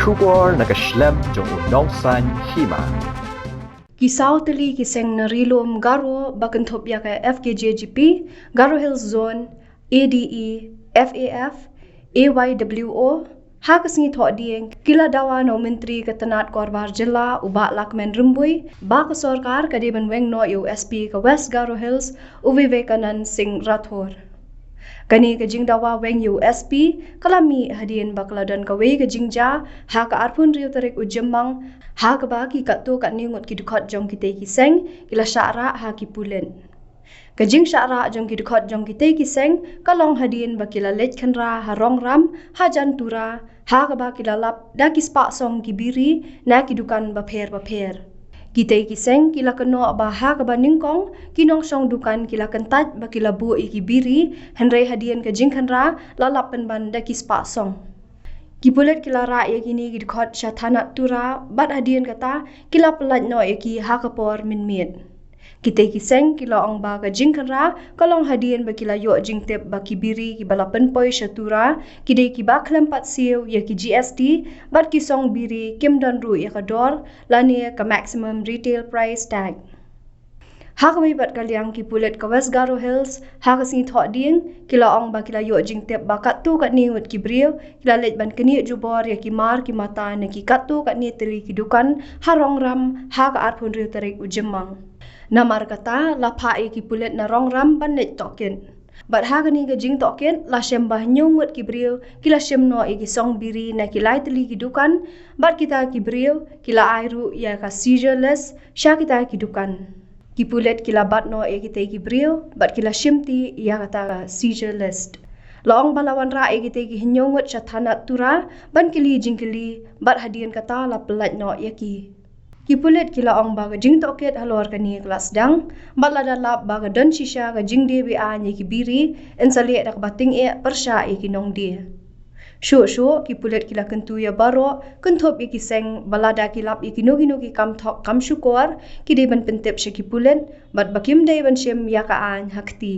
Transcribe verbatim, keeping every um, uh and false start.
Khubor na ka shlem jong u nongsan hima. Ki saw tylli ki seng na Ri Lum Garo ba kynthup ïa ka F K J G P, Garo Hills Zone, A D E, F A F, A Y W O, ha ka sngi Thohdieng, ki la dawa na u Myntri ka tnat Korbar Jylla u Bah Lahkmen Rymbui, ba ka sorkar ka dei ban weng noh ïa u S P ka West Garo Hills, u Vivekanand Singh Rathore. Kane ka jingdawa weng ïa u S P, ka la mih hadien ba ka la don kawei ka jingjia, ha ka arphew hynriew tarik u Jymmang, ha kaba ki katto katne ngut ki dkhot jong kitei ki seng, ki la shah rah ha ki pulit. Ka jingshah rah jong ki dkhot jong kitei ki seng, ka long hadien ba ki la leit khynra ha Rongram, hajan Tura, ha kaba ki la lap da ki spah song ki biri, na ki dukan bapher bapher. Kitei ki seng ki la kynnoh ba ha kaba nyngkong, ki nongshong dukan ki la kyntait ba ki la buh ïa ki biri, hynrei hadien ka jingkhynra, la lap pynban da ki spah song. Ki pulit ki la rah ïa kine ki dkhot sha thana Tura, bad hadien kata, ki la pyllait noh ïa ki ha ka por mynmiet. Kitei ki seng ki la ong ba ka jingkhynra, ka long hadien ba ki la ïoh jingtip ba ki biri kiba la pynpoi sha Tura, ki dei kiba khlem pat siew ïa ki G S T, bad ki song biri kim don ruh ïa ka dor, lane ka maximum retail price tag. Ha kawei pat ka liang ki pulit ka West Garo Hills, ha ka sngi Thohdieng, ki la ong ba ki la ïoh jingtip ba katto katne ngut ki briew, ki la leit ban knieh jubor ïa ki mar ki mata na ki katto katne tylli ki dukan, ha Rongram, ha ka arphew hynriew tarik u Jymmang. Namar kata, la phah ïa ki pulit na Rongram ban leit tohkit. Bad ha kane ka jingtohkit, la shem ba hynñiew ngut ki briew, ki la shim noh ïa ki song biri na ki lai tylli ki dukan, bad kita ki briew, ki la ai ruh ïa ka seizure list, sha kita ki dukan. Ki pulit ki la bat noh ïa kitei ki briew, bad ki la shimti ïa kata ka seizure list. La ong ba la wanrah ïa kitei ki hynñiew ngut sha thana Tura, ban kylli jingkylli, bad hadien kata la pyllait noh ïa ki. Ki pulit ki la ong ba ka jingtohkit halor kane ka la sdang, bad lada lap ba ka don shisha ka jingdie be-aiñ ïa ki biri, yn sa leh da kaba tyngeh pyrshah ïa ki nongdie. Shuh shuh, ki pulit ki la kyntu ïa baroh, kynthup ïa ki seng, ba lada ki lap ïa kino kino ki kam thok kam shukor, ki dei ban pyntip sha ki pulit, bad ba kim dei ban shim ïa ka aiñ ha kti.